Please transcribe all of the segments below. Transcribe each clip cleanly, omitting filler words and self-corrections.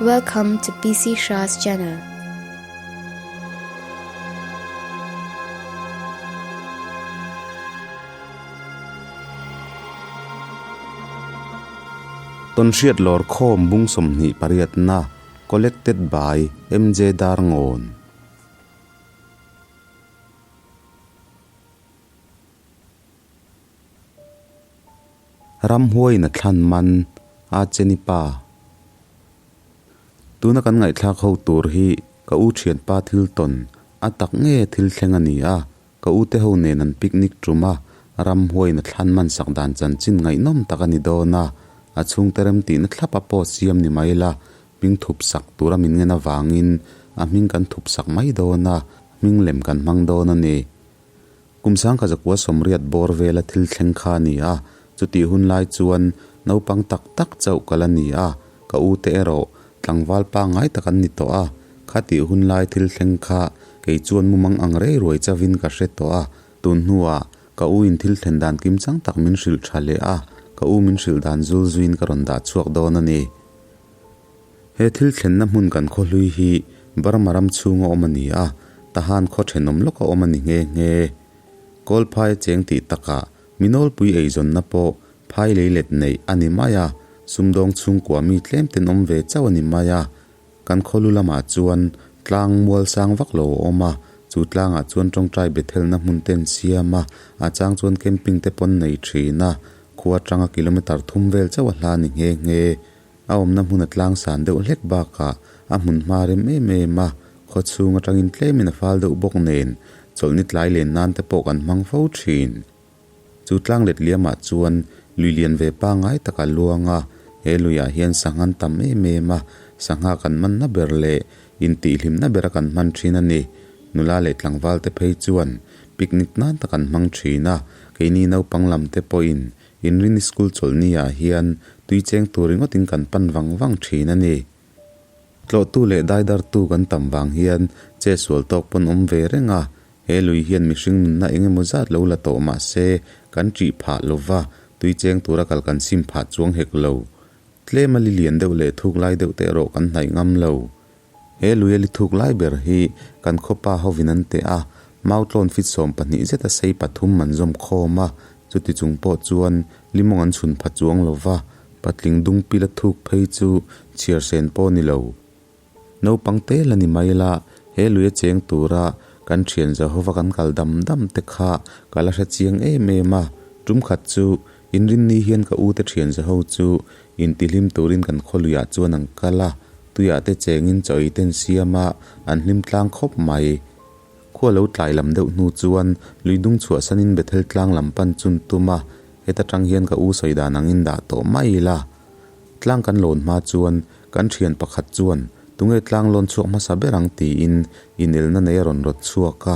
Welcome to PC Shah's channel. Tawnhriat lawr khawm bung 28na Collected by MJ Darngawn. Ramhuaiin a thlan man a cheni pa. Tuna kan ngaihthlak ho tur hi ka u thianpa thil tawn a tak nge thil thleng a ni a, ka u te ho nen an picnic tum a, ramhuaiin a thlan man sak dan chanchin ngaihnawm tak a ni dawn a, a chhungte remtihna thlapa pawh siam ni mai la, hming thup sak tura min ngen avangin a hming kan thup sak mai dawn a, hming lem kan hmang dawn a ni. Kum sangkha zakua sawmriat bawr vela thil thleng kha a ni a, chutih hun lai chuan naupang tak tak chauh kal a ni a, ka u te erawh tlangval pangngai tak an ni tawh a, khatih hun lai thil thleng kha kei chuan mumang ang rei ruai chavin ka hre tawh a, tun hnuah ka u in thil thlen dan kim chang tak min hrilh tha leh a, ka u min hrilh dan zul zuiin ka rawn dah chhuak dawn a ni. He thil thlenna hmun kan khawhlui hi Burma ram chhunga awm a ni a, Tahan khaw thenawm lawka awm a ni nghe nghe. Kawlphai cheng tih takah minawlpui eizawnna pawh phai lei let neih a ni mai a, sumdawng chhungkua mi tlem ten awm ve chauh a ni mai a. Kan khawlu lamah chuan tlang mual sang vak lo a awm a, chu tlangah chuan tawngtai bethelna hmun ten siam a, a chang chuan camping te pawn nei thin a, khua atanga kilometre thum vel chauh a hla a ni nghe nghe. A awmna hmun a tlang san deuh hlek bakah a hmun hma rem em em a, khaw chhung atangin tlemin a fal deuh bawk nen chawlhni tlai len nan te pawh kan hmang fo thin. Chu tlang let liamah chuan lui lian ve pangngai tak a luang a, he luiah hian sangha an tam em em a, sangha kan manna ber leh intihhlimna bera kan hman thin a ni. Nula leh tlangval te phei chuan picnic nan tak an hmang thin a, keini naupang lam te pawhin Inrini school chawlhni ah hian tui cheng tur ringawtin kan pan vang vang thin a ni. Tlawhtu leh daidartu kan tam vang hian che sual tawk pawn awm ve reng a, he lui hian mihring nunna eng emaw zat lo la tawh mah se kan ṭih phah lova tui cheng tura kal kan sim phah chuang hek lo. Tlem a li lian deuh leh thuk lai deuh te erawh kan hnaih ngam lo. He lui a li thuk lai ber hi kan khawpa hovin an teh a, Mautlawn fit 12 zeta sei pathum an zawm khawm a, chuti chung pawh chuan limawng an chhun pha chuang lo va, patling dung pila thuk phei chu chhiar sen pawh ni lo. Naupang te la ni mai la, he lui a cheng tura kan thian Jehova kan kal dam dam te kha ka la hre chiang em em a, tum khat chu Inrinni hian ka ute thian Jeho chu intihlim turin kan khawluiah chuan an kal a, tuiah te chengin chaw ei ten siam a, an hlim tlang khawp mai. Khua lo tlai lam deuh hnu chuan lui dung chhuahsanin Bethel tlang lam pan chun tum a, heta tang hian ka u sawi dan angin dah tawh mai ila. Tlang kan lawn hma chuan kan thian pakhat chuan tunge tlang lawn chhuak hmasa ber ang tiin inelna nei a rawn rawt chhuak a,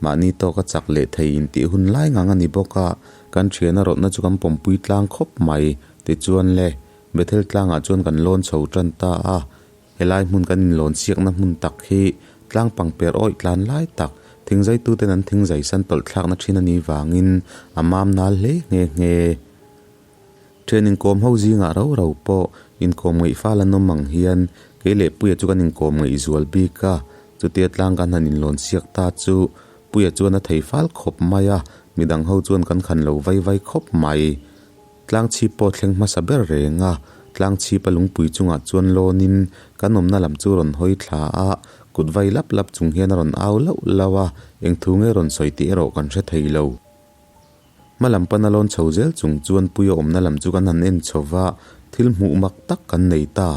mahni tawka chak leh thei intih hun lai ngang a ni bawk a, kan thiana rawtna chu kan pawmpui tlang khawp mai. Tichuan le, Bethel tlangah chuan kan lawn chho tan ta a, Helai hmun kan inlawn siakna hmun tak hi tlang pangper awih tlan lai tak, thingzaituten an thingzai san tawlh thlakna thin a nih vangin a mam nal hle nghe nghe. Thian inkawm ho zingah rau rau pawh inkawm ngaih fal an awm ang hian kei leh Puia chu kan inkawm ngaih zual bik a, chutia tlang kan han inlawn siak ta chu Puia chuan a thei fal khawp mai a, midang ho chuan kan khan lo vai vai khawp mai. Tlang chhip pawh thleng hmasa ber reng a, tlang chhip a lungpui chungah chuan lawnin kan awmna lam chu rawn hawi thla a, kut vai lap lap chung hian a rawn au lauh lauh a, eng thu nge rawn sawi tih erawh kan hre thei lo. Hma lam pana lawn chho zel chung chuan Puia awmna lam chu kan han en chho va, thil hmuh mak tak kan nei ta.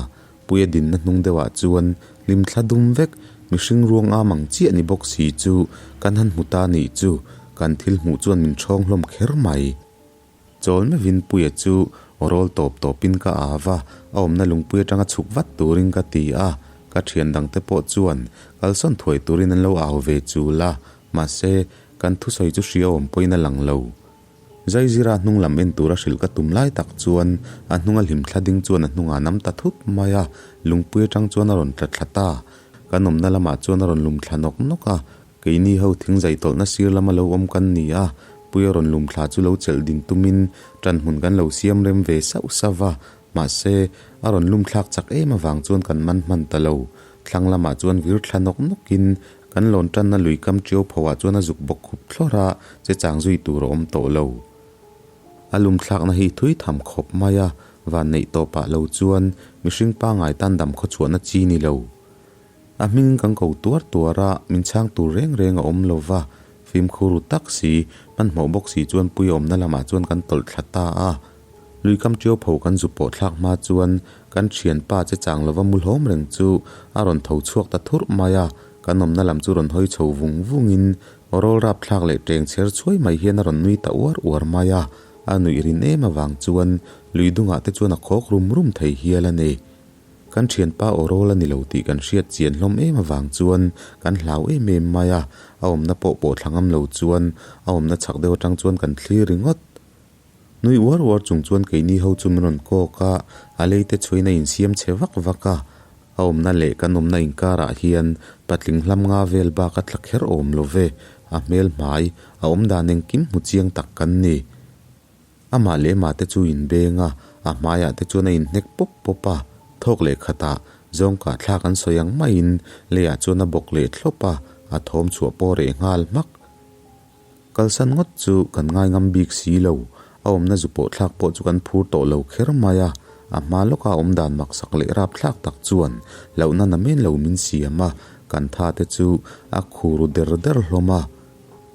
Puia dinna hnung deuhah chuan hlim thla dum vek, mihring ruang am ang chiah ni bawk si chu kan han hmu ta nih chu, kan thil hmuh chuan min ṭhawng hlawm kher mai. Chawl meuhin Puia chu aw rawl tawp tawpin ka au va, a awmna lungpui atanga chhuk vat turin ka ti a, ka thian dangte pawh chuan kalsawn thuai turin an lo au ve chul a, mahse, kan thusawi chu hria awm pawhin a lang lo. Zaizira hnung lam en tura hrilh ka tum lai tak chuan a hnunga hlim thla ding chuan a hnungah nam ta thut mai a, lungpui atang chuan a rawn tla thla ta. Kan awmna lamah chuan a rawn lum thla nawk nawk a, Keini ho thing zai tawlhna sir lama lo awm kan ni a, Puia rawn lum thla chu lo chelh din tumin ṭan hmun kan lo siam rem ve sauh sauh va. Mahse, a rawn lum thlak chak em avang chuan kan man hman ta lo. Thlang lamah chuan vir thla nawk nawkin kan lawn tanna lui kam ṭiau phoah chuan a zuk bawk khup thlawr a, che chang zui tur a awm tawh lo. A lum thlakna hi thui tham khawp mai a, van neih tawpah lo chuan mihring pangngai tan dam khawchhuahna chi ni lo. A hming kan ko tuar tuar a, min chhang tur reng reng a awm lo va, fimkhur ru tak si, hmanhmawh bawk si chuan pui awmna lamah chuan kan tawlh thla ta a. Lui kam ṭiau pho kan zu pawh thlak hma chuan kan ṭhianpa che chang lova mu hlawm reng chu a rawn tho chhuak ta thurh mai a, kan awmna lam chu rawn hawi chho vung vungin Rawl rap thlak leh ṭeng chher chhuai mai hian a rawn nui ta uar uar mai a, a nuih rin em avang chuan lui dungah te chuan a khawk rum rum thei hial a ni. Kan ṭhianpa aw rawl a ni lo tih kan hriat chian hlawm em avang chuan kan hlau em em mai a, a awmna pawh pawh thla ngam lo chuan a awmna chhak deuh aṭang chuan kan thlir ringawt. Nui uar uar chung chuan keini ho chu min rawn kawk a, a lei te chhuain a insiam chhe vak vak a. A awmna leh kan awmna inkarah hian patling hlam nga vel bak a tla kher awm lo ve, a hmel hmai, a awm dan engkim hmu chiang tak kan ni. Amah leh mah te chu inbeng a, a hmaiah te chuan a inhnek pawp pawp a, thawk leh khatah zawngkah thlak an sawi ang maiin leiah chuan a bawk leh thlawp a, a thawm chhuah pawh reh nghal hmak. Kalsan ngawt chu kan ngai ngam bik si lo, a awmna zu pawh thlak pawh chu kan phur tawh lo kher mai a, a hma lawka awm dan maksak leh rap thlak tak chuan hlauhna na men lo min siam a, kan tha te chu a khur der der hlawm a.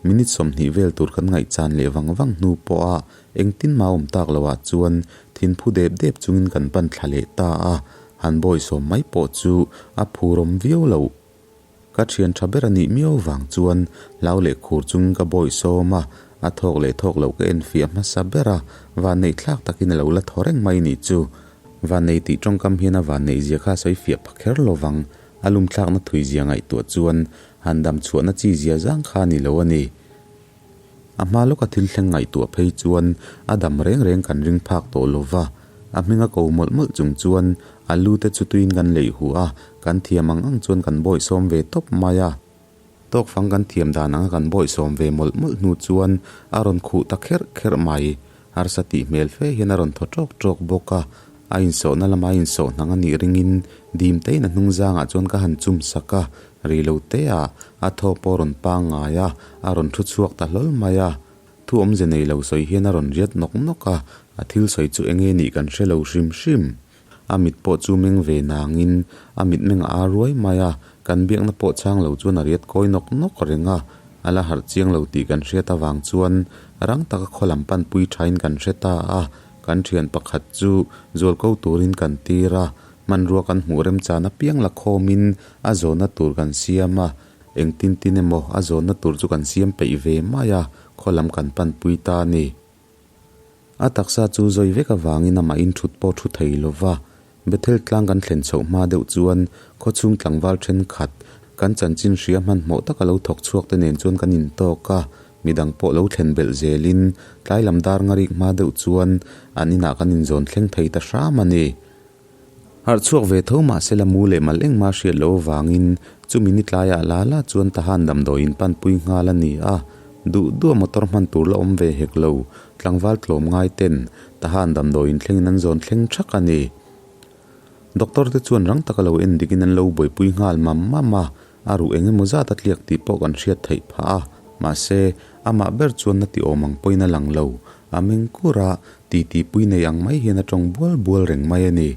Minute 20 vel tur kan ngaihchan leh vang vang hnu pawha engtin mah awm tak loah chuan thinphu dep dep chungin kan pan thla leh ta a, han bawisawm mai pawh chu a phurawm viau loh. Ka thian tha ber a nih miau vang chuan hlau leh khur chungin ka bawih sawm a, a thawk leh thawk loh ka enfiah hmasa ber a, vanneih thlak takin a lo la thaw reng mai nih chu. Vannei tih tawngkam hian a vanneih zia kha a sawi fiah pha kher lo vang, a lum thlakna thui zia ngaihtuah chuan han dam chhuahna chi zia zang kha a ni lo a ni. A hma lawka thil thleng ngaihtuah phei chuan a dam reng reng kan ring phak tawh lo va, a hming a ko mawlh mawlh chung chuan a lu te chu tuiin kan leih huh a, kan thiam ang ang chuan kan bawihsawm ve tawp mai a. Tawkfang kan thiam dan anga kan bawihsawm ve mawlh mawlh hnu chuan a rawn khuh ta kherh kherh mai. Harsa tih hmel fe hian a rawn thaw ṭawk ṭawk bawk a, a insawhna lama a insawh hnang a nih ringin dim tein a hnung zangah chuan ka han chum sak a, ri lo teah a thaw pawh a rawn pangngai a, a rawn thu chhuak ta hlawl mai a. Thu awmze nei lo sawi hian a rawn riat nawk nawk a, a thil sawi chu enge nih kan hre lo hrim hrim. A mit pawh chu meng ve nangin a mitmeng a ar ruai mai a, kan biakna pawh chhang lo chuan a riat kawi nawk nawk reng a, a la harh chiang lo tih kan hriat avang chuan rang taka khaw lam panpui thain kan hre ta a, kan thian pakhat chu zualko turin kan tir a, hmanrua kan hmuh remchan apiang la khawmin a zawnna tur kan siam a, engtin tin emaw a zawnna tur chu kan siam peih ve mai a, khaw lam kan panpui ta a ni. A taksa chu zawi vek avangin amah in thut pawh thu thei lo va, Bethel tlang kan thlen chhoh hma deuh chuan khawchhung tlangval thenkhat kan chanchin hria hmanhmawh taka lo thawk chhuak te nen chuan kan intawk a, midang pawh lo thlen belh zelin tlai lam dar ngarik hma deuh chuan an inah kan inzawn thleng thei ta hram a ni. Harh chhuak ve tho mahse la mu leh mal engmah hriat loh avangin chumi ni tlaiah la la chuan Tahan damdawiin panpui nghal a ni a, duh duh a motor hman tur la awm ve hek lo, tlangval tlawm ngai ten Tahan damdawiin thlengin an zawn thleng thak a ni. Doctor te chuan rang taka lo en dikin an lo buaipui nghal mam mam a, a ruh eng emaw zat a tliak tih pawh kan hriat theih phah a, mahse amah ber chuan na ti awm ang pawhin a lang lo, a meng kur a, titi pui nei ang mai hian a tawng bual bual reng mai a ni.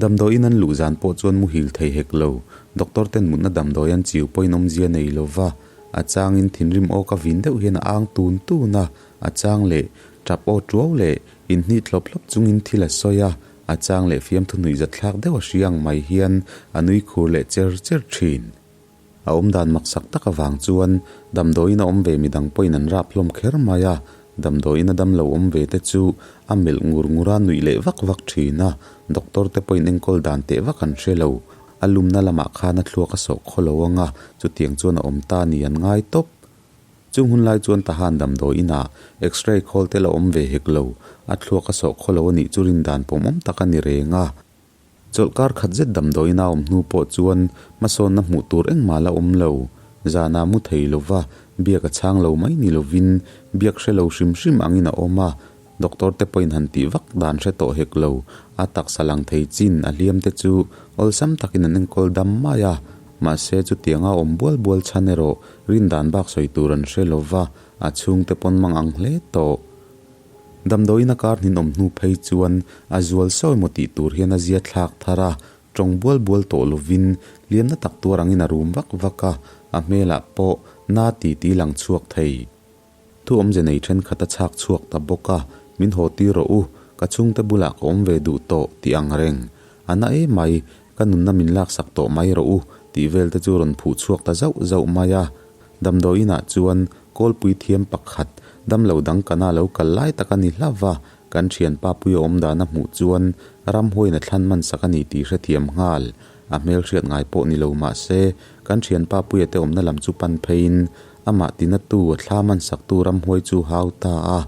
Damdawiin an luh zan pawh chuan muhil thei hek lo, doctor ten mutna damdawi an chiu pawhin awmzia nei lo va, a changin thinrim aw ka vin deuh hian a ang tun tun a, a chang leh tap aw tuau leh inhnih thlawp thlawp chungin thil a sawi a, a chang leh fiamthu nuihzat thlak deuh a hria ang mai hian a nui khur leh cher cher thin. A awm dan maksak tak avang chuan damdawiin a awm ve midang pawhin an rap hlawm kher mai a, damdawiin a damlo awm ve te chu a melh ngur ngur a nuih leh vak vak thin a, doctor te pawhin enkawl dan teh vak an hre lo. A lumna lamah khan a thluak a sawh khaw lo ang a, chutiang chuan a awm ta ni an ngai tawp. Chung hun lai chuan Tahan damdawiin ah X-ray khawl te la awm ve hek lo, a thluak a sawh khaw lo a nih chu rindan pawmawm tak a ni reng a. Chawlhkar khat zet damdawiin a awm hnu pawh chuan hmasawnna hmuh tur engmah la awm lo. Zanah mu thei lova, biak a chhang lo mai ni lovin biak hre lo hrim hrim angin a awm a. Doctor te pawhin han tih vak dan hre tawh hek lo, a taksa lang thei chin a hliam te chu awlsam takin an enkawl dam mai a. Mahse chutianga awm bual bual chhan erawh rindan bak sawi tur an hre lo va, a chhungte pawn mang ang hle tawh. Damdawiin a kar hnin awm hnu phei chuan a zual sawi maw tih tur hian a zia thlak thar a, tawng bual bual tawh lovin hliamna tak tuar angin a rum vak vak a, a hmelah pawh na ti ti lang chhuak thei. Thu awmze nei thenkhat a chhak chhuak ta bawk a, Min haw tir rawh u, ka chhungte bulah ka awm ve duh tawh tih ang reng. A na em mai, ka nunna min laksak tawh mai rawh u tih vel te chu rawn phuh chhuak ta zauh zauh mai a. Damdawiin ah chuan kawlpui thiam pakhat damlo dang kana lo kal lai tak a ni hlauh va, kan thianpa pui a awm dan a hmuh chuan ramhuaiin a thlan man sak a ni tih hrethiam nghal. A hmel hriat ngai pawh ni lo mah se, kan thianpa puia te awmna lam chu pan pheiin amah tinatu a thla man saktu ramhuai chu hau ta a.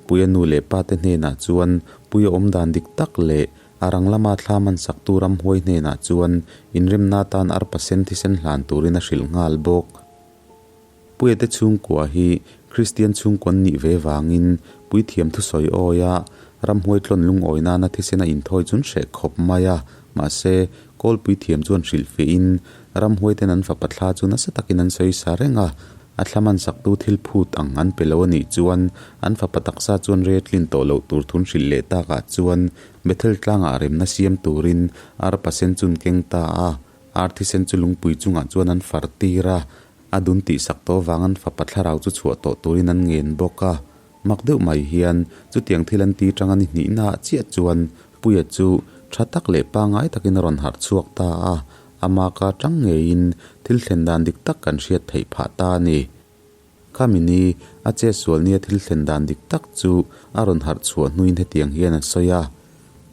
Puia nu leh pa te hnenah chuan puia awm dan dik tak leh A rang lama thla man saktu ramhuai hnenah chuan inremna atan arpa sen thisen hlan turin a hrilh nghal bawk. Puiate chhungkua hi Kristian chhungkuan nih ve vangin puithiam thusawi awia ramhuai tlawn lungawi nana thisen a inthawi chun hreh khawp mai a, mahse kawl puithiam chuan hrilhfiahin ramhuaiten an fapa thla chu nasa takin an sawi sa reng a, A thla man saktu thil phut ang an pe lo a nih chuan an fapa taksa chuan re tlin tawh loh tur thun hrilh leh takah chuan Bethel tlangah remna siam turin arpa sen chun keng ta a, ar thisen chu lungpui chungah chuan an far tir a, a dun tih sak tawh vang an fapa thlarau chu chhuah tawh turin an ngen bawk a. Mak deuh mai hian chutiang thil an ti tang a ni hnihnaah chiah chuan Puia chu tha tak leh pangngai takin a rawn harh chhuak ta a, Ama ka tang ngeiin thil thlen dan dik tak kan hriat theih phah ta a ni. Khami ni, a che sual nia thil thlen dan dik tak chu a rawn harh chhuah hnuin hetiang hian a sawi a,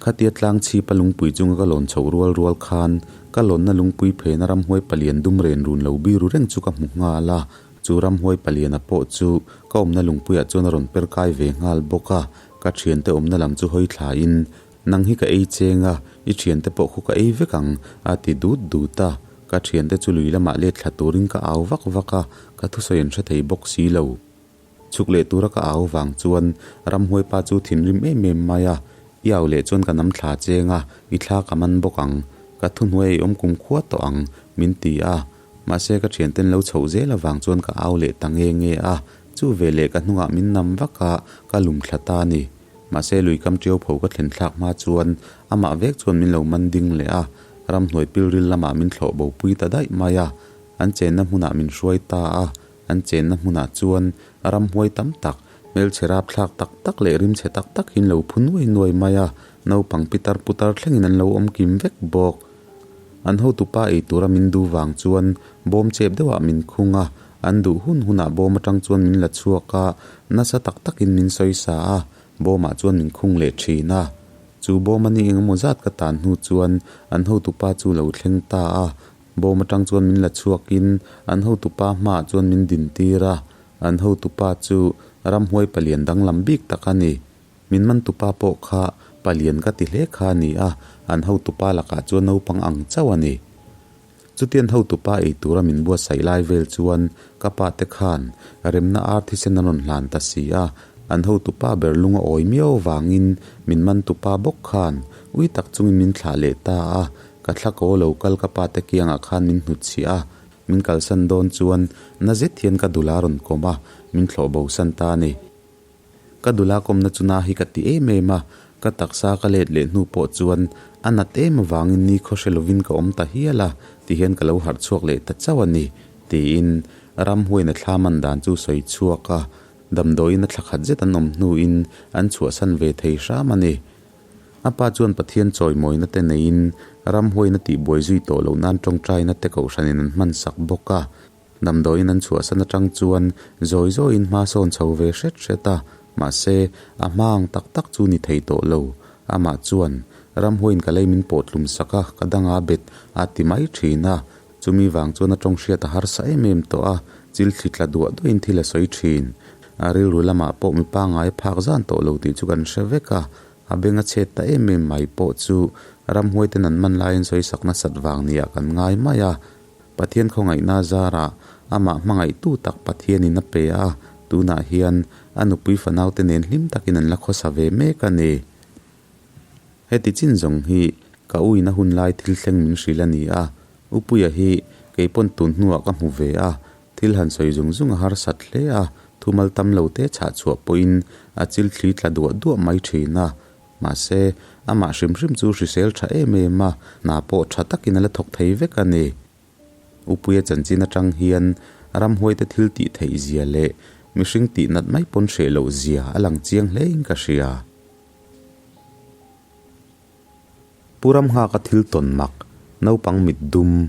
Khatia tlang chhipa lungpui chunga ka lawn chhoh rual rual khan ka lawnna lungpui phena ramhuai palian dum ren run lo biru reng chu ka hmu nghal a, chu ramhuai paliana pawh chu ka awmna lungpuiah chuan a rawn per kai ve nghal bawk a, ka thiante awmna lam chu hawi thlain Nang hi ka ei cheng a, i thiante pawh khu ka ei vek ang, a ti dut dut a. Ka thiante chu lui lamah let thla turin ka au vak vak a, ka thusawi an hre thei bawk si lo. Chhuk leh tura ka au vang chuan ramhuai pa chu thinrim em em mai a, I au leh chuan ka nam thla cheng a, i thla ka man bawk ang. Ka thuhnuai ei awm kum khua tawh ang, min ti a. Mahse ka thianten lo chhoh zel avang chuan ka au leh ta nge nge a, chu veleh ka hnungah min nam vak a, ka lum thla ta a ni. Mahse lui kam ṭiau pho ka thlen thlak hma chuan amah vek chuan min lo man ding leh a, ramhnuai pilril lamah min thlawh bo pui ta daih mai a. An chenna hmunah min hruai ta a, an chenna hmunah chuan ramhuai tam tak, hmelchhe rap thlak tak tak leh rimchhe tak tak hi an lo phu nuai nuai mai a, naupang pitar putar thlengin an lo awm kim vek bawk. An hotupa ei tura min duh vang chuan bawm chep deuhah min khung a, an duh hun hunah bawm atang chuan min la chhuak a, nasa tak takin min sawi sa a, bawmah chuan min khung leh thin a. Chu bawm a ni engemaw zat ka tan hnu chuan an hotupa chu lo thleng ta a, bawm atang chuan min la chhuakin an hotupa hmaah chuan min din tir a, an hotupa chu ramhuai palian danglam bik tak a ni. Min man tupa pawh kha palian ka ti hle kha a ni a, an hotupa lakah chuan naupang ang chauh a ni. Chutian hotupa ei tura min buatsaih lai vel chuan ka pa te khan remna ar thisen an rawn hlan ta si a, an hotupa ber lung a awi miau vangin min man tupa bawk khan ui tak chungin min thlah leh ta a, ka thla ko lo kal ka pa te kiangah khan min hnutchhiah a, min kalsan dawn chuan na zet hian ka dul a rawn kawm a, min thlawh bosan ta a ni. Ka dula kawmna chu na hi ka ti em em a, ka taksa ka let leh hnu pawh chuan a nat em avangin ni khaw hre lovin ka awm ta hial a, tihian ka lo harh chhuak leh ta chauh a ni, tiin ramhuain a thla man dan chu sawi chhuak a, damdawiin a thla khat zet an awm hnuin an chhuahsan ve thei hram a ni. A pa chuan Pathian chawimawina te neiin ramhuain a tihbuai zui tawh loh nan tawngtaina te kohhranin an hmansak bawk a. Damdawiin an chhuahsan atang chuan zawi zawiin hma sawn chho ve hret hret a, mahse, a hma ang tak tak chu ni thei tawh lo. Amah chuan, Ramhuaiin ka lei min pawh tlum sak a, ka danga bet a ti mai thin a. Chumi vang chuan a tawng hriat a harsa em em tawh a, chil thli tla duah duahin thil a sawi thin. A rilru lamah pawh mi pangngai a phak zan tawh lo tih chu kan hre vek a, a beng a chhet ta em em mai pawh chu ramhuaiten an man laiin sawisak nasat vang niah kan ngai mai a. Pathian khawngaihna zarah amah hmangaihtu tak Pathianin a pe a, Tunah hian a nupui fanaute nen hlim takin an la khawsa ve mek a ni. Heti chin zawng hi ka u in a hun lai thil thleng min hrilh a ni a, Upuia hi kei pawn tun hnuah ka hmu ve a, thil han sawi zung zung a harsat hle a, thumal tam lo te chhah chhuah pawhin a chil thli tla duah duah mai thin a. Mahse, amah hrim hrim chu hrisel tha em em a, hna pawh tha takin a la thawk thei vek a ni. Upuia chanchin atang hian ramhuaite thil tih theih zia leh mihring tih nat mai pawn hreh loh zia a lang chiang hlein ka hria. Pu Ramnghaka thil tawn mak, naupang mit dum.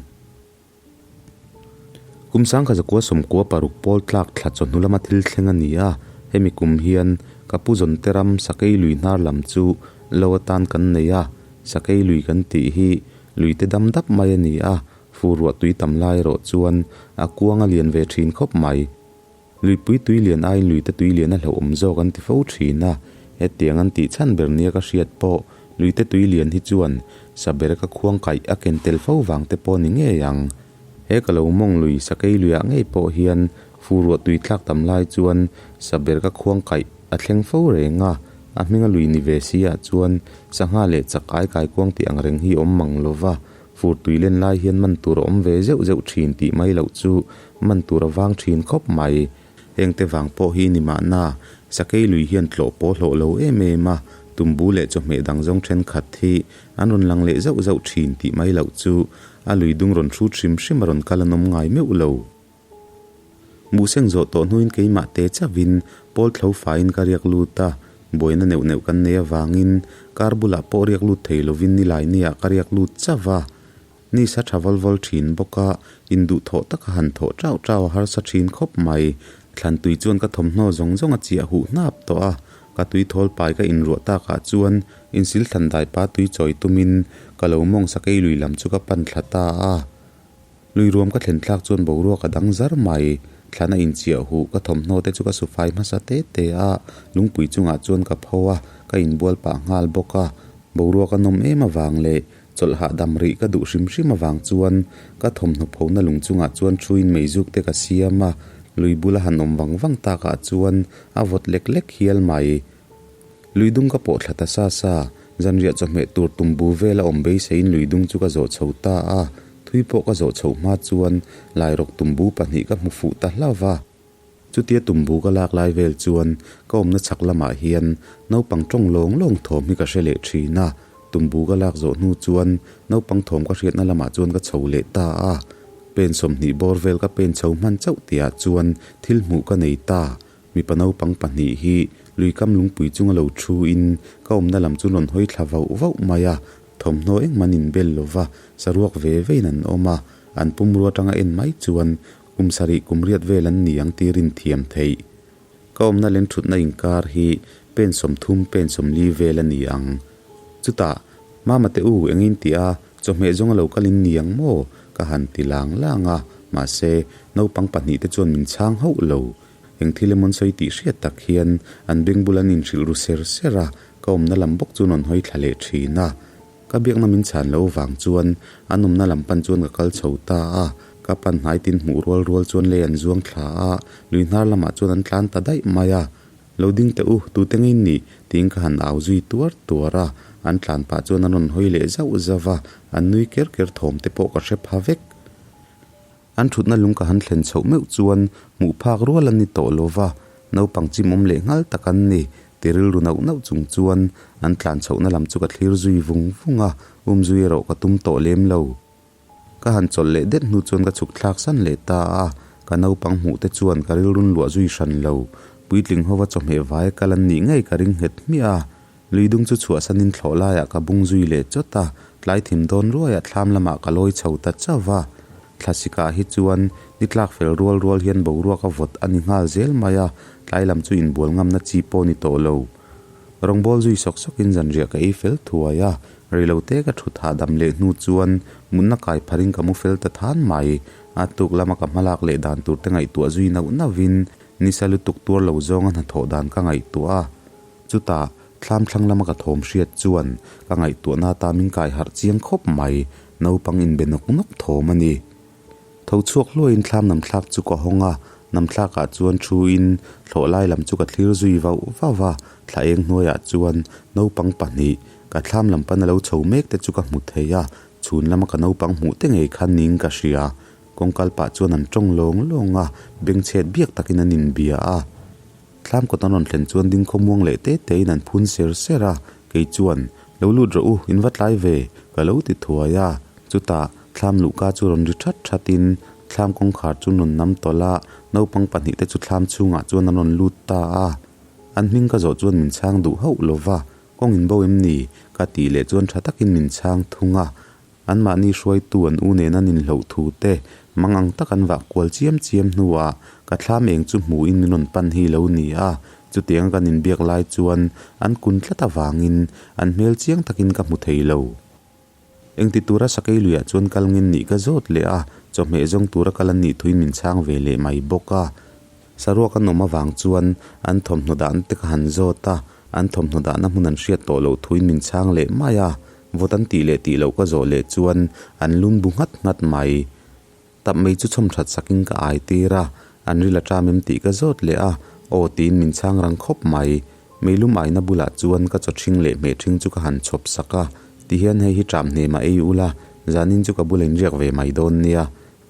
Kum sangkha zakua sawmkua paruk pawl tlak thla chawhnu lama thil thleng a ni a, hemi kum hian ka pu Zawnte ram Sakei lui hnar lam chu lo atan kan nei a, Sakei lui kan tih hi lui te dam dap mai a ni a, fur ruah tui tam lai erawh chuan a kuang a lian ve thin khawp mai. Luipui tui lian aiin luite tui lian a hlauhawm zawk an ti fo thin a, hetiang an tih chhan ber nia ka hriat pawh luite tui lian hi chuan saber ka khuang kaih a ken tel fo vang te pawh ni ngei ang. He ka lo mawng lui sakei luiah ngei pawh hian fu ruah tui thlak tam lai chuan saber ka khuang kaih a thleng fo reng a, a hminga lui ni ve si ah chuan sangha leh chak ai kaikuang tih ang reng hi awm mang lova Fur tui len lai hian man tur a awm ve zeuh zeuh thin tih mai loh chu man tur a vang thin khawp mai. Hengte vang pawh hi ni mahna, sakei lui hian tlawh pawh hlawh lo em em a, tumbu leh chawhmeh dang zawng thenkhat hi an rawn lang leh zauh zauh thin tih mai loh chu a lui dung rawn hrut hrim hrim a rawn kal an awm ngai meuh lo. Muhseng zawh tawh hnuin keimah te chauhin pawl thlo faiin ka riak lut a, buaina neuh neuh kan nei avangin kar bulah pawh riak lut thei lovin nilai niah ka riak lut chauh a. Ni sa tha vawl vawl thin bawk a, induh thawh taka han thawh chau chau a harsa thin khawp mai. Thlan tui chuan ka thawmhnaw zawng zawng a chiah huh hnap tawh a, ka tui thawl pai ka inruah takah chuan insil thlan dai pa tui chawi tumin ka lo mawng sakei lui lam chu ka pan thla ta a. Lui ruam ka thlen thlak chuan boruak a dang zar mai. Thlan a inchiah huh, ka thawmhnaw te chu ka su fai hmasa te te a, lungpui chungah chuan ka pho a, ka inbual pah nghal bawk a. Boruak a nawm em avang leh chawlh hahdam rih ka duh hrim hrim avang chuan ka thawmhnaw phona lung chungah chuan thuin meizuk te ka siam a, lui bula han awm vang vang takah chuan a vawt lek lek hial mai. Lui dung ka pawh thla ta sa sa, zanriah chawhmeh tur tumbu vel a awm beiseiin lui dung chu ka zawh chho ta a, thui pawh ka zawh chhoh hma chuan lairawk tumbu pahnih ka hmu fuh ta hlauh va. Chutia tumbu ka lak lai vel chuan ka awmna chhak lamah hian naupang tawng lawng lawng thawm hi ka hre leh thin a, tumbu ka lak zawh hnu chuan naupang thawm ka hriatna lamah chuan ka chho leh ta a, pen 20 bawr vel ka pen chho hman chauh tihah chuan thil hmuh ka nei ta. Mipa naupang pahnih hi luikam lungpui chunga lo thuin ka awmna lam chu rawn hawi thla vauh vauh mai a, thawmhnaw engmah an inbel lo va, saruak ve vein an awm a, an pumrua atanga en mai chuan kum sarih kum riat vel an ni ang tir inthiam theih. Ka awmna len thutna inkar hi pen 30 pen 40 vel a ni ang. Chutah, Mama te u, engin tih a, chawhmeh zawnga lo kal in ni ang maw? ka han ti lang lang a, mahse, naupang pahnih te chuan min chhang hauh lo. Eng thil emawn sawi tih hriat tak hian an beng bul an inhrilh ru ser ser a, ka awmna lam bawk chu rawn hawi thla leh thin a. Ka biakna min chhan loh vang chuan an awmna lam pan chuan ka kal chho ta a, ka pan hnai tin hmuh rual rual chuan lei an zuang thla a, lui hnar lamah chuan an tlan ta daih mai a. Lo ding teh u, tute ngei nih? tiin ka han au zui tuar tuar a, an tlan pah chuan an rawn hawi leh zauh zauh a, an nui ker ker thawm te pawh ka hre pha vek. An thutna lung ka han thlen chhoh meuh chuan hmuh phak rual an ni tawh lo va, naupang chimawm leh nghal tak an ni. Ti rilru nauh nauh chung chuan an tlan chhohna lam chu ka thlir zui vung vung a, um zui erawh ka tum tawh lem lo. Ka han chawlh leh det hnu chuan ka chhuk thlak san leh ta a, ka naupang hmuh te chuan ka rilrun luah zui hran lo. Puitling hova chawhmeh vai kal an nih ngei ka ring nghet hmiah a, Luidung chu chhuahsanin thlawh laiah ka bung zui leh chawt a, tlai thim dawn ruaiah thlam lamah ka lawi chho ta chauh va. Thlasikah hi chuan ni tlak fel rual rual hian boruak a vawt a ni nghal zel mai a, tlai lam chu inbual ngamna chi pawh ni tawh lo. Rawngbâwl zui sawk sawkin zanriah ka ei fel thuai a, reilote ka thut hahdam leh hnu chuan mutna kai pharin ka mu fel ta than mai. A tuk lama ka hmalak leh dan tur te ngaihtuah zui nauh nauhin nisa lutuk tuar lo zawnga hnathawh dan ka ngaihtuah a. Chutah, thlam thlang lama ka thawm hriat chuan ka ngaihtuahna ata min kai harh chiang khawp mai, naupang inbe nawk nawk thawm a ni. Tho chhuak hluaiin thlam nam thlak chu ka hawng a, Namthlakah chuan thuin thlawh lai lam chu ka thlir zui vauh vauh a, thla eng hnuaiah chuan naupang pahnih ka thlam lam pana lo chho mek te chu ka hmu thei a, chhun lama ka naupang hmuh te ngei kha ning ka hria. Kawngkal pah chuan an tawng lawng lawng a, bengchhet biak takin an inbia a. Thlam kawt an rawn thlen chuan ding khawmuang leh te tein an phun ser ser a, kei chuan, Lo lut rawh u, in va tlai ve, ka lo ti thuai a. Chutah, thlam luhka chu rawn ri that thatin thlam kawngkhar chu rawn nam tawlh a, naupang pahnihte chu thlam chhungah chuan an rawn lut ta a. An hming ka zawh chuan min chhang duh hauh lo va, Kawng in bo em ni? ka tih leh chuan tha takin min chhang thung a. Anmahni hruaitu an u nen an inhloh thu te mang ang tak an vah kual chiam chiam hnuah ka thlam eng chu hmuhin min rawn pan hi lo ni a, chutianga kan inbiak lai chuan an kun tlat avangin an hmel chiang takin ka hmu thei lo. Engti tura sakei luiah chuan kal ngen nih ka zawt leh a, chawhmeh zawng tura kal an nih thuin min chhang ve leh mai bawk a. Saruak an awm avang chuan an thawmhnaw dahna te ka han zawt a, an thawmhnaw dahna hmun an hriat tawh loh thuin min chhang leh mai a, vawt an tih leh tih loh ka zawh leh chuan an lun bu nghat nghat mai. Tap mai chu chhawm that sakin ka ai tir a, an ril a ṭam em tih ka zawt leh a, aw tiin min chhang rang khawp mai. Meilum aina bulah chuan ka chaw ṭhing leh hmeh ṭhing chu ka han chhawp sak a, tihian hei hi ṭam hnem a ei ula, zanin chu ka bula inriak ve mai dawn nia.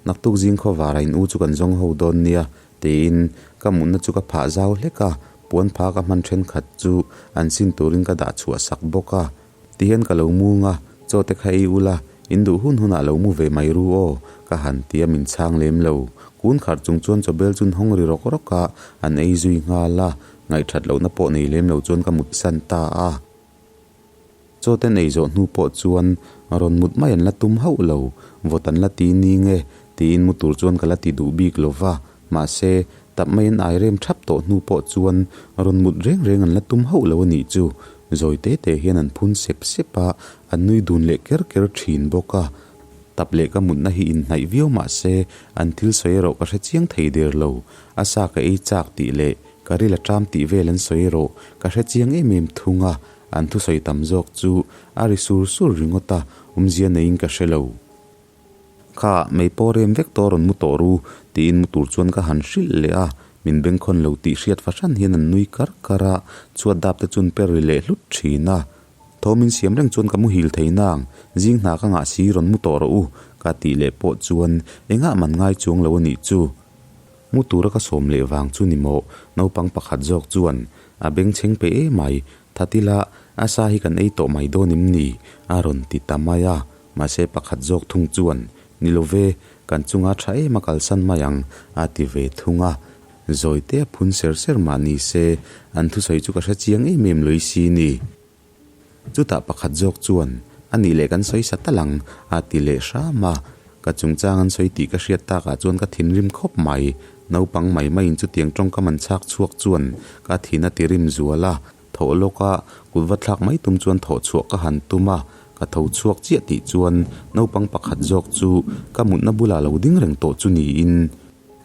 Naktuk zing khawvara in u chu kan zawng ho dawn nia, tiin ka mutna chu ka phah zau hlek a, puan pha ka hman thenkhat chu an sin turin ka dah chhuah sak bawk a. Tihian ka lo mung a, chaw te kha ei ula, in duh hun hunah lo mu ve mai ru aw, ka han ti a min chhang lem lo. Kun khar chung chuan chawbel chu an hawng ri rawk rawk a, an ei zui nghal a, ngaihthat lohna pawh nei lem lo chuan ka mutsan ta a. Chaw te nei zawh hnu pawh chuan rawn mut mai an la tum hauh lo, vawt an la ti ni nge tiin mu tur chuan ka la ti duh bik lo va, mahse tap mai an ai rem thap tawh hnu pawh chuan rawn mut reng reng an la tum hauh lo a nih chu. Zawi te te hian an phun sep sep a, an nui dun leh ker ker thin bawk a. Tap leh ka mutna hi inhnaih viau mahse an thil sawi erawh ka hre chiang thei der lo, a sa ka ei chak tih leh Ka ril a ṭam tih vel an sawi rawh, ka hre chiang em em thung a, an thusawi tam zawk chu a ri sur sur ringawt a, awmzia neiin ka hre lo. Kha, mei pawh rem vek tawh rawn mu tawh ru, tiin mu tur chuan ka han hrilh leh a, min bengkhawn lo tih hriat fahran hian an nui kar kar a, chhuat dap te chu an per ri leh hlut ṭhin a. Tho min siam reng chuan ka muhil thei nang, zing hna ka ngah si rawn mu tawh rawh u, ka tih leh pawh chuan engah man ngai chuang lo a nih chu. Mu tura ka sawm leh vang chu ni maw? Naupang pakhat zawk chuan a bengchheng pe em mai, Thatila, a sa hi kan ei tawh mai dawn em ni? a rawn ti ta mai a. Mahse pakhat zawk thung chuan, Ni lo ve, kan chunga tha em a kalsan mai ang, a ti ve thung a. Zawite a phun ser ser mah ni se, an thusawi chu ka hre chiang em em lui si ni. Chutah pakhat zawk chuan, A nih leh kan sawi sa tal ang, a ti leh hram a. Ka chungchang an sawi tih ka hriat takah chuan ka thinrim khawp mai. Naupang mai maiin chutiang tawngkam an chhak chhuak chuan ka thin a ti rim zual a. Thawh lawka kut va thlak mai tum chuan thawh chhuah ka han tum a. Ka tho chhuak chiah tih chuan naupang pakhat zawk chu ka mutna bulah lo ding reng tawh chu niin.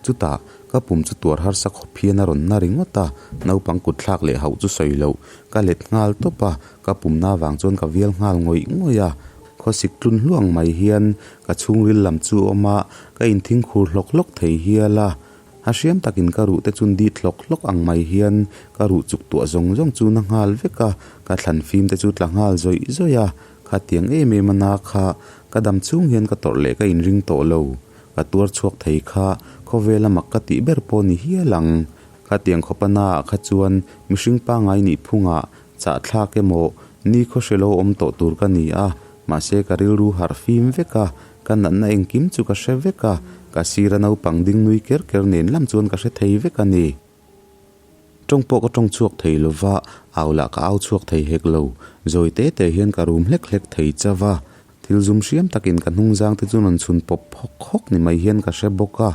Chutah, ka pum chu tuar harsa khawp hian a rawn na ringawt a, naupang kut thlak leh hauh chu sawi loh. Ka let nghal tawp a, ka pumna avang chuan ka vial nghal ngawih ngawih a. Khawsik tlun hluang mai hian ka chhungril lam chu a awm a, ka inthing khur hlawk hlawk thei hial a. A hriam takin ka ruh te chun dit hlawk hlawk ang mai hian ka ruh chuk tuah zawng zawng chu na nghal vek a, ka thlan fim te chu tla nghal zawih zawih a. Khatiang em em a na kha ka dam chhung hian ka tawrh leh ka inring tawh lo. Ka tuar chhuak thei kha khawvel a mak ka tih ber pawh ni hial ang. Khatiang khawpa naah kha chuan mihring pangngai nih phungah chah thlak emaw ni khaw hre lo awm tawh tur ka ni a, mahse ka rilru harh fim vek a, ka natna engkim chu ka hre vek a, ka sira naupang ding nui ker ker nen lam chuan ka hre thei vek a ni. Tawng pawh ka tawng chhuak thei lo va, au lah ka au chhuak thei hek lo. Zawi te te hian ka rum hlek hlek thei chauh a. Thil zum hriam takin ka hnungzang te chu rawn chhun pawp hawk hawk ni mai hian ka hre bawk a.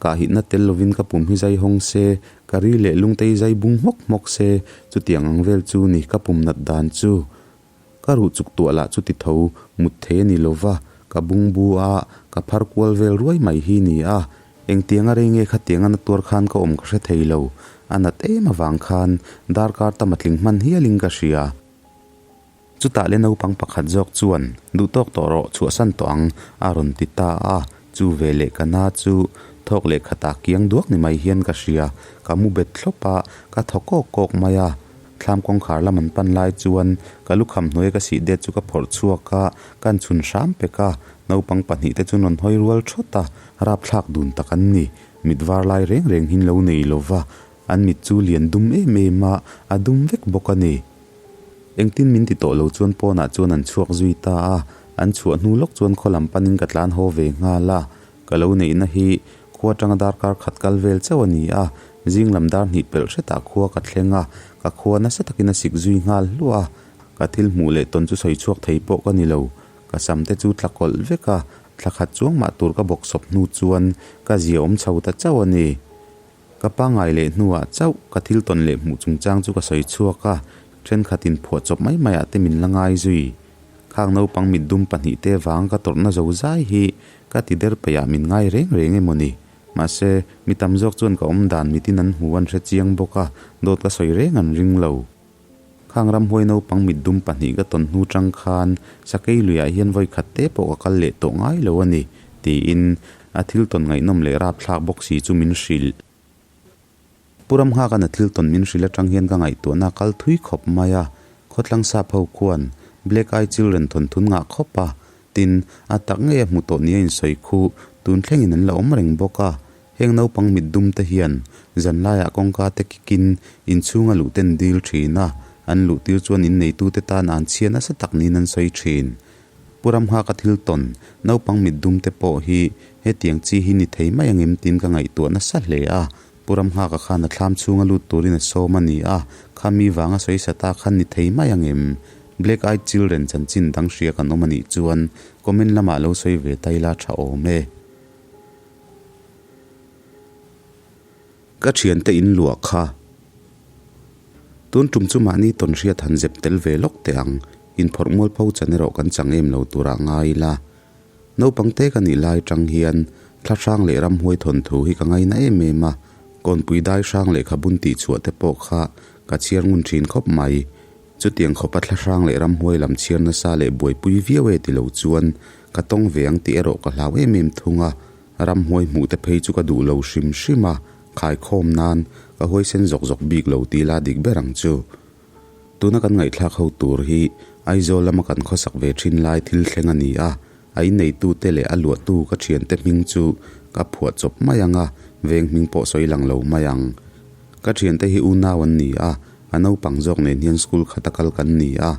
Kahhitna tel lovin ka pum hi zai hawng se, ka ri leh lungtei zai bung hmawk hmawk se, chutiang ang vel chu ni ka pum nat dan chu. Ka ruh chuk tuah lah chu ti tho, mut thei a ni lo va, ka bungbu a, ka phar kual vel ruai mai hi ni a. Engtiang a rei nge khatiang a na tuar khan ka awm ka hre thei lo, a nat em avang khan darkar tam a tling hman hialin ka hria. Chutah le naupang pakhat zawk chuan, Duhtawk tawh rawh, chhuahsan tawh ang, a rawn ti ta a. Chu ve leh ka na chu Thawk leh khatah kiang duak ni mai hian ka hria. Ka mu bet thlawp a, ka thaw kawk kawk mai a. Thlam kawngkhar lam an pan lai chuan ka lukham hnuaia ka sih det chu ka phawrh chhuak a, kan chhun hram pek a. Naupang pahnihte chu rawn hawi rual thawt a, rapthlak dun tak an ni. Mit var lai reng reng hin lo nei lo va, an mit chu lian dum em em a, a dum vek bawk a ni. Engtin min ti tawh lo chuan pawnah chuan an chhuak zui ta a, an chhuah hnu lawk chuan khaw lam panin ka tlan haw ve nghal a. Ka lo neihna hi khua atanga darkar khat kal vel chauh a ni a, zing lam dar hnih pelh hretah khua ka thleng a, ka khua nasa takin a sik zui nghal hluah a, ka thil hmuh leh tawn chu sawi chhuak thei pawh ka ni lo. Ka sam te chu tla kawlh vek a, thla khat chuang mah tur ka bawk sawp hnu chuan ka zia awm chho ta chauh a ni. Ka pangngai leh hnuah chauh ka thil tawn leh hmuh chungchang chu ka sawi chhuak a, thenkhatin phuah chawp mai maiah te min la ngai zui. Khang naupang mitdum pahnihte vang ka tawrhna zo zai hi ka ti der peihah min ngai reng reng emaw ni. Mahse, mi tam zawk chuan ka awm dan mitin an hmu an hre chiang bawk a, dawt ka sawi reng an ring lo. Khang ramhuai naupang mitdum pahnih ka tawn hnu tang khan sakei luiah hian vawi khat te pawh ka kal leh tawh ngai lo a ni, tiin a thil tawn ngaihnawm leh rapthlak bawk si chu min hrilh. Pu Ramnghaka'n a thil tawn min hrilh atang hian ka ngaihtuahna a kal thui khawp mai a, khawtlang sap ho khuan Black Eye Children thawnthu ngah khawp a, tin, a tak ngei a hmu tawh nia insawi khu tun thlengin an la awm reng bawk a, Heng naupang mit dum te hian zan laiah kawngka te kikin inchhunga luh ten dil thin a, an luh tir chuan inneitu te tan an chhia nasa tak niin an sawi thin. Pu Ramnghaka thil tawn, naupang mit dum te pawh hi hetiang chi hi ni thei mai angem tiin ka ngaihtuah nasa hle a, Pu Ramnghaka khan a thlam chhunga lut turin a sawm a ni a, khami vanga sawi sa ta khan ni thei mai angem? Black Eyed Children chanchin dang hria kan awm a nih chuan comment lamah lo sawi ve ta ila tha awm e. Ka thiante in luah kha. Tun tum chu mahni tawn hriat han zep tel ve lawk teh ang, inphawrh mualpho chan erawh kan chang em lo turah ngai ila. Naupang te ka nih lai tang hian thla hrang leh ramhuai thawnthu hi ka ngaina em em a, kawnpui dai hrang lehkhabun tihchhuah te pawh kha ka chhiar ngun thin khawp mai. Chutiang khawpa thla hrang leh ramhuai lam chhiar nasa leh buaipui viau e ti lo chuan ka tawng ve ang tih erawh ka hlau em em thung a, ramhuai hmuh te phei chu ka duh lo hrim hrim a, khaikhawm nan ka huaisen zawk zawk bik lo ti la dik ber ang chu. Tuna kan ngaihthlak ho tur hi Aizawl lama kan khawsak ve thin lai thil thleng a ni a, a inneitute leh a luahtu ka thiante hming chu ka phuah chawp mai ang a, veng hming pawh sawi lang lo mai ang. Ka thiante hi unau an ni a, a naupang zawk nen hian school khata kal kan ni a,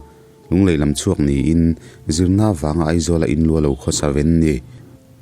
Lunglei lam chhuak niin zirna vanga Aizawla inlua lo khawsa ven ni.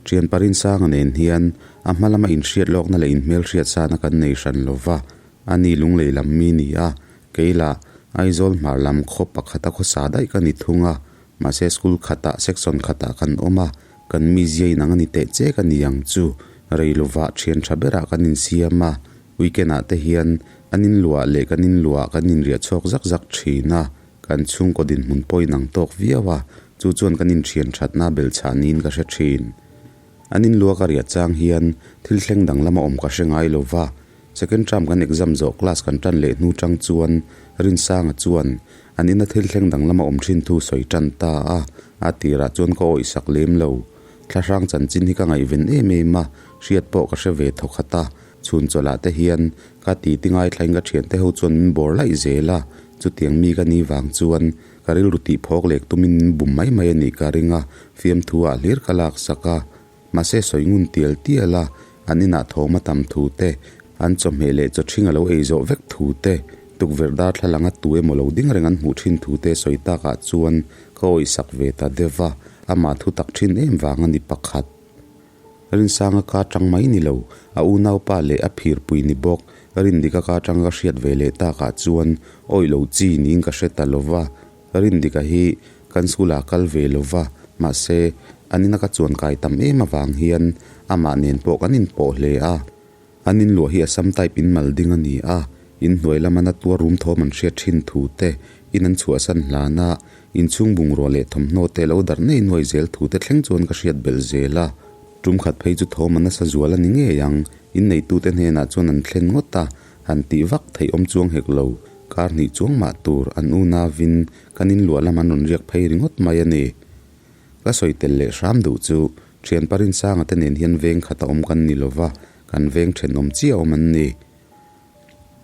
Thian Parinsanga nen hian a hma lama inhriat lawkna leh inhmelhriat sana kan nei hran lo va, a ni Lunglei lam mi ni a, kei lah Aizawl hmar lam khaw pakhata khawsa daih ka ni thung a, mahse school khatah section khatah kan awm a, kan mizia inang a ni teh che ka ni ang chu, rei lovah thian tha berah kan insiam a, weekend ah te hian an inluah leh kan inluah kan inriah chhuak zak zak thin a. Kan chhungkaw dinhmun pawh inang tawk viau a, chu chuan kan inthian thatna belhchhah niin ka hre thin. An inlua ka riah chang hian thil thleng dang lama awm ka hre ngai lo va, second term kan exam zawh class kan tan leh hnu tang chuan Rinsanga chuan an ina thil thleng dang lama awm thin thu sawi tan ta a, a tirah chuan ka awih sak lem lo. Thlahrang chanchin hi ka ngaihven em em a, hriat pawh ka hre ve thawkhat a, Chhun chawlhah te hian ka titi ngaithlain ka thiante ho chuan min bawr laih zel a, chutiang mi ka nih vang chuan ka rilru tih phawk lek tumin min bum mai mai a nih ka ring a, fiamthu ah hlir ka lak sak a. Mahse sawi ngun tial tial a, an inah thawm a tam thu te, an chawhmeh leh chaw ṭhing a lo ei zawh vek thu te, tukverh darthlalang a tu emaw lo ding reng an hmuh ṭhin thu te sawi takah chuan ka awih sak ve ta deuh a, amah thu tak ṭhin em vang a ni pakhat. Rinsanga ka tang mai ni lo, a unaupa leh a phirpui ni bawk. Rindika ka tang ka hriat ve leh takah chuan awih lo chi niin ka hre ta lo va. Rindika hi kan school ah kal ve lo va, mahse an ina ka chuan kai tam em avang hian amah nen pawh kan inpawh hle a. An inluah hi Assam type in mal ding a ni a, in hnuai lama na tuar rum thawm an hriat thin thu te, in an chhuahsan hlan a, inchhung bungrua leh thawmhnaw te lo darh nei nuai zel thu te thleng chuan ka hriat belh zel a. Tum khat phei chu thawm a nasa zual a ni ngei ang, inneitute hnenah chuan an thlen ngawt a, han tih vak theih awm chuang hek lo, kar hnih chuang mah tur an unauin kan inluah lam an rawn riak phei ringawt mai a ni. Ka sawi tel leh hram duh chu, thian Parinsanga te nen hian veng khat a awm kan ni lo va. Kan veng thenawm chiah awm an ni.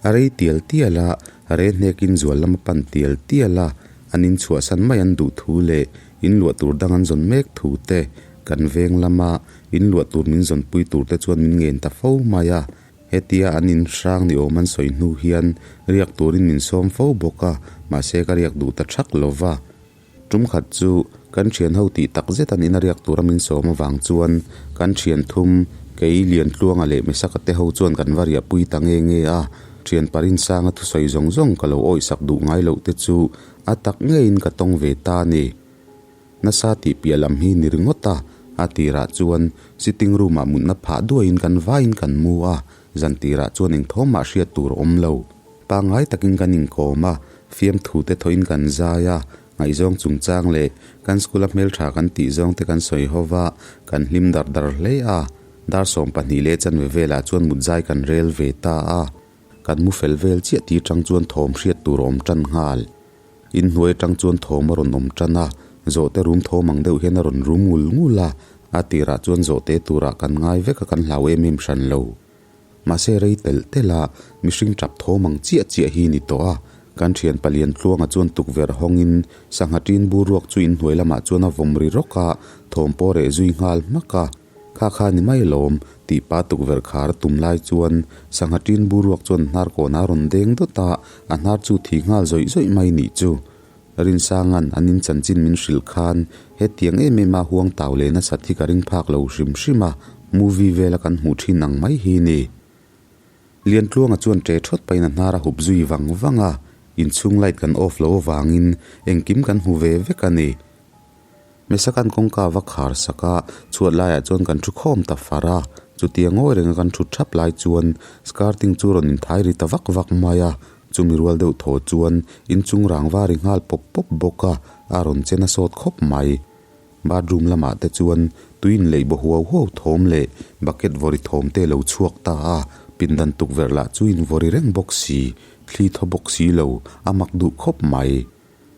A rei tial tial a, a re hnekin zual lam a pan tial tial a, an in chhuahsan mai an duh thu leh in luah tur dang an zawn mek thu te, kan veng lama in luah tur min zawnpui tur te chuan min ngen ta fo mai a. Hetia an in hrang ni awm an sawi hnu hian riak turin min sawm fo bawk a, mahse ka riak duh ta thak lo va. Tum khat chu kan thian ho tih tak zet an ina riak tura min sawm avang chuan kan thian thum, kei Liantluanga leh Mesaka te ho chuan kan va riahpui ta nge nge a, thian Parinsanga thusawi zawng zawng ka lo awihsak duh ngai loh te chu a tak ngeiin ka tawng ve ta a ni. Nasa tih piah lam hi ni ringawt a, a tirah chuan sitting room ah mutna phah duaiin kan vaiin kan mu a, zan tirah chuan engthawmah hriat tur a awm lo. Pangngai takin kan inkawm a, fiamthu te thawhin kan zai a, ngaihzawng chungchang leh kan school a hmeltha kan tih zawng te kan sawi ho va, kan hlim dar dar hle a. Dar 12 leh chanve velah chuan mut zai kan rel ve ta a, kan mu fel vel chiah tih tang chuan thawm hriat tur a awm tan nghal. Inhnuai atang chuan thawm a rawn awm tan a, zawhte rum thawm ang deuh hian a rawn rum ngul ngul a, a tirah chuan zawhte turah kan ngai vek a kan hlau em em hran lo. Mahse rei telh telh a, mihring tap thawm ang chiah chiah hi ni tawh a, kan thian palian tluanga chuan tukverh hawngin sangha tin bur ruak chu inhnuai lamah chuan a vawm ri rawk a, thawm pawh reh zui nghal hmak a. Kha kha ni mai lawm, tih pa tukverh khar a tum lai chuan sangha tin bur ruak chuan hnar kawnah a rawn deng dawt a, a hnar chu thi nghal zawih zawih mai nih chu. Rinsanga'n an in chanchin min hrilh khan hetiang em em a huang tau leh nasat hi ka ring phak lo hrim hrim a, movie vela kan hmuh thin ang mai hi ni. Liantluanga chuan ṭe ṭhawt pahin a hnar a hup zui vang vang a, inchhung light kan off lo avangin engkim kan hmu ve vek a ni. Mesakan kawngka va khar sak a, chhuat laiah chuan kan thu khawm ta far a, chutia ngawi renga kan thut thap lai chuan skirting chu rawn inthai ri ta vak vak mai a, chumi rual deuh thaw chuan inchung rang va ri nghal pawp pawp bawk a, a rawn che na sawt khawp mai. Bathroom lamah te chuan tui inleih baw huau huau thawm leh bucket vawri thawm te lo chhuak ta a, pindan tukverh lah chu invawri reng bawk si, thli thaw bawk si lo, a mak duh khawp mai.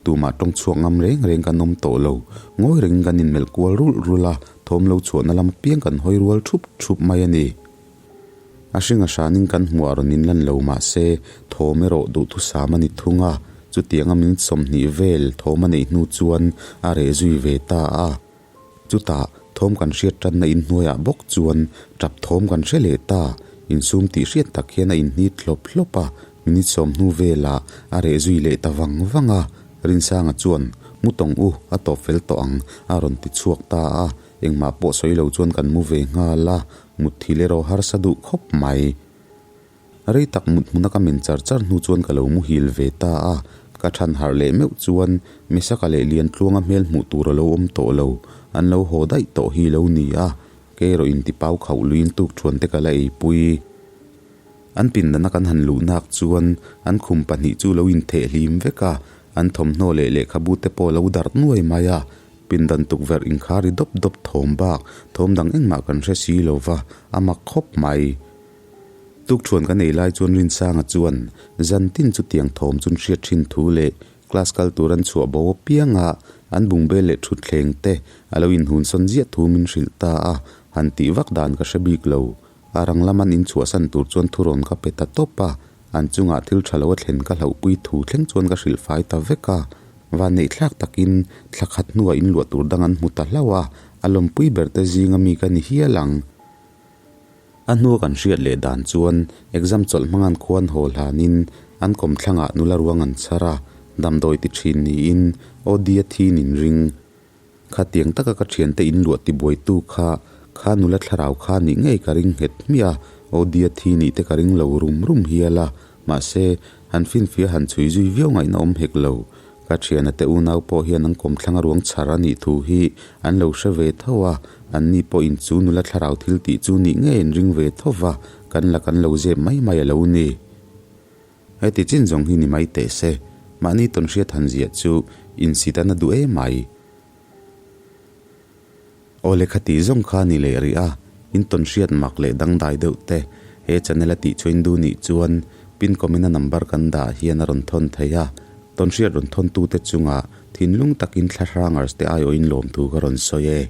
Tumah tawng chhuak ngam reng reng kan awm tawh lo. Ngawi rengin kan inmelh kual rulh rulh a, thawm lo chhuahna lam apiang kan hawi rual thup thup mai a ni. A hring a hranin kan hmuah rawn inlan lo mah se, thawm erawh duhthusam a ni thung a, chutianga min 20 vel thawm a neih hnu chuan a reh zui ve ta a. Chutah, thawm kan hriat tanna inhnuaiah bawk chuan tap thawm kan hre leh ta. Insum tih hriat tak hian a inhnit hlawp hlawp a, minute sawm hnu velah a reh zui leh ta vang vang a. Rinsanga chuan, Mu tawng u, a tawp fel tawh ang, a rawn ti chhuak ta a. Engmah pawh sawi lo chuan kan mu ve nghal a, mutthil erawh harsa duh khawp mai. Rei tak mut hmuna ka men char char hnu chuan ka lo muhil ve ta a, ka than harh leh meuh chuan Mesaka leh Liantluanga hmel hmuh tur a lo awm tawh lo, an lo haw daih tawh hi lo ni a, kei erawh intipau khauh luiin tuk thuan te ka la eipui. An pindana kan han luh nak chuan an khum pahnih chu lo intheh hlim vek a, an thawmhnaw leh lehkhabu te pawh a lo darh nuai mai a, pindan tukverh inkhar ri dawp dawp thawm bak thawm dang engmah kan hre si lo va, a mak khawp mai. Tukṭhuan kan ei lai chuan Rinsanga chuan zan tin chu tiang thawm chun hriat ṭhin thu leh class kal tur an chhuah bo apiang a, an bungbel leh ṭhutthleng te a lo inhunsawn ziah thu min hrilh ta a, han tih vak dan ka hre bik lo. A rang lam an inchhuahsan tur chuan thurawn ka pe ta tawp a, an chungah thil ṭha lo a thlen ka hlauhpui thu thleng chuan ka hrilh fai ta vek a. Vanneihthlak takin thla khat hnuah inluah tur dang an hmu ta hlauh a, a lawmpui ber te zinga mi ka ni hial ang. A hnua kan hriat leh dan chuan exam chawlh hmanga'n khuan haw hlanin an kawmthlangah nula ruang an chhar a, damdawi ti thin niin Audi a thin in ring. Khatiang taka ka thiante in luah tibuaitu kha kha nula thlarau kha nih ngei ka ring nghet hmiah a, Audi a thi nih te ka ring lo rum rum hial a, mahse han finfia han chhui zui viau ngaihna awm hek lo. Ka thiana te unau pawh hian an kawmthlang a ruang chhar a nih thu hi an lo hre ve tho a, an ni pawhin chu nula thlarau thil tih chu nih ngei an ring ve tho va, kan la kan lo zep mai mai a lo ni. Heti chin zawng hi ni mai teh se, mahni tawn hriat han ziah chu insit a na duh em mai. Aw lehkha tih zawng kha ni leh rih a, in tawn hriat mak leh dangdai deuh te he channel a tih chuan du nih chuan pin comment a number kan dah hian a rawn thawn thei a, tawn hriat rawn thawn tu te chungah thinlung takin thla hrangers te aiawhin lawmthu ka rawn sawi e.